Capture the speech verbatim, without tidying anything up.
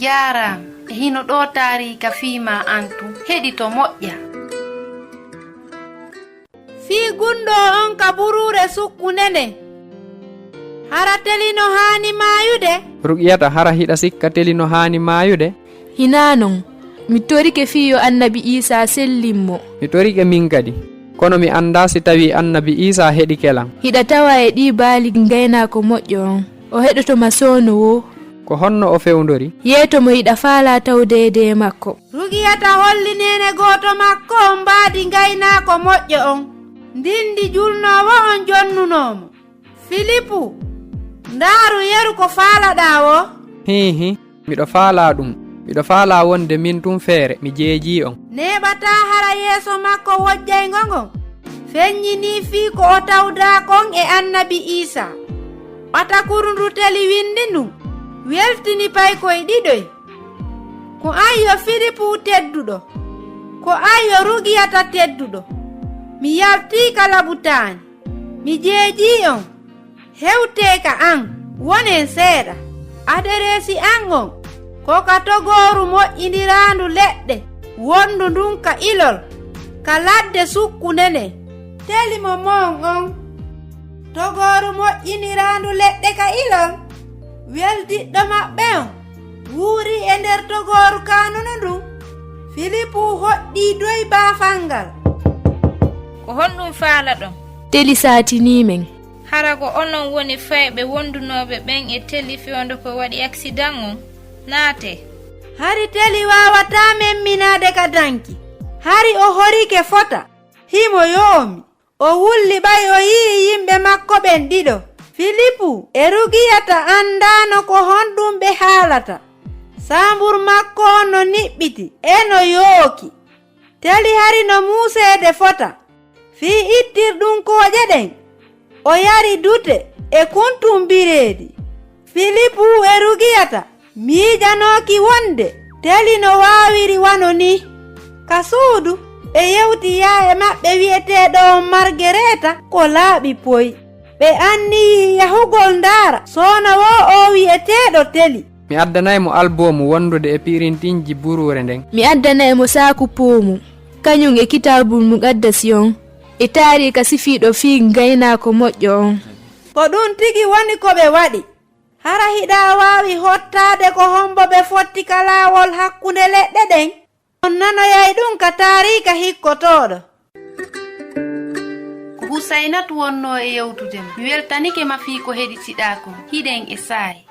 Jaaraama. E hino ɗoo taariika fii maa an tun. Heɗito moƴƴa. Fii gunndoo on ka buruure sukkunde nden. Hara teli no haani maayude? Ruqiyata, hara hiɗa sikka teli no haani maayude? Hinaa non. Mi torike fii yo annabi Iisaa sellin mo. Mi torike min kadi. Kono mi anndaa si tawii annabi Iisaa heɗike lan. Hiɗa tawaa e ɗii baali ngaynaako moƴƴo on. O heɗoto ma soono woo. Ko honno o fewndori? Yeeto mo hiɗa faalaa tawdeede e makko. Ruqiyata holli neene gooto makko on mbaadi ngaynaako moƴƴo on. Ndin ndi julnoowo on jonnunoo mo. Filipu, ndaaru yeru ko faalaɗaa woo. Hiihi, miɗo faalaa ɗun. Miɗo faalaa wonde min tun feere, mi jeejii on. Neeɓataa hara yeeso makko wojjaygo ngon feññinii fii ko o tawdaa kon e annabi Iisaa. Ɓatakuru ndu teli winndi ndun weltini paykoy ɗiɗoy. Ko an yo Filipu tedduɗo. Ko an yo Ruqiyata tedduɗo. Mi yaltii ka labutaani. Mi jeejii on. Hewtee ka an, wonen seeɗa. Adereesi an on, ko ka togooru moƴƴiniraandu leɗɗe wonndu ndun ka ilol, ka ladde sukkunde nden. Teli mo mon on. Togooru moƴƴiniraandu leɗɗe ka ilol, weldiɗɗo maɓɓe on, wuurii e nder togooru kaanunu ndun. Filipu hoɗɗii doy baafal ngal. Ko honɗun faalaɗon? Teli saatinii men. Hara ko onon woni fayɓe wondunooɓe ɓen e teli fewndo ko waɗi aksidan on? Naatee. Hari teli waawataa memminaade ka danki. Hari o horike fota. Himo yoomi. O wulli ɓay o yi'i yimɓe makko ɓen ɗiɗo. Filipu e Ruqiyata anndaano ko honɗun ɓe haalata. Saambur makko on no niɓɓiti e no yooki. Teli hari no muuseede fota. Fii ittirɗun kooƴe ɗen, o yari dute e kuntun bireedi. Filipu e Ruqiyata miijanooki wonde teli no waawiri wano nii. Ka suudu, ɓe yewti yaye maɓɓe wi'eteeɗo on Margareta ko laaɓi poy. Ɓe anniyii yahugol ndaara soono woo oo wi'eteeɗo teli. Mi addanay mo alboomu wondude e pirintinji buruure nden. Mi addanay mo saaku poomu, kañun e Kitaabul Muqaddasi on, e taariika sifiiɗo fii ngaynaako moƴƴo on. Ko ɗun tigi woni ko ɓe waɗi. Hara hiɗa waawi hottaade ko hombo ɓe fotti ka laawol hakkunde leɗɗe ɗen? On nanoyay ɗun ka taariika hikkotooɗo. Ko Husaynatu wonnoo e yewtude ma. Mi weltanike ma fii ko heɗitiɗaa kon. Hiɗen e saa'i.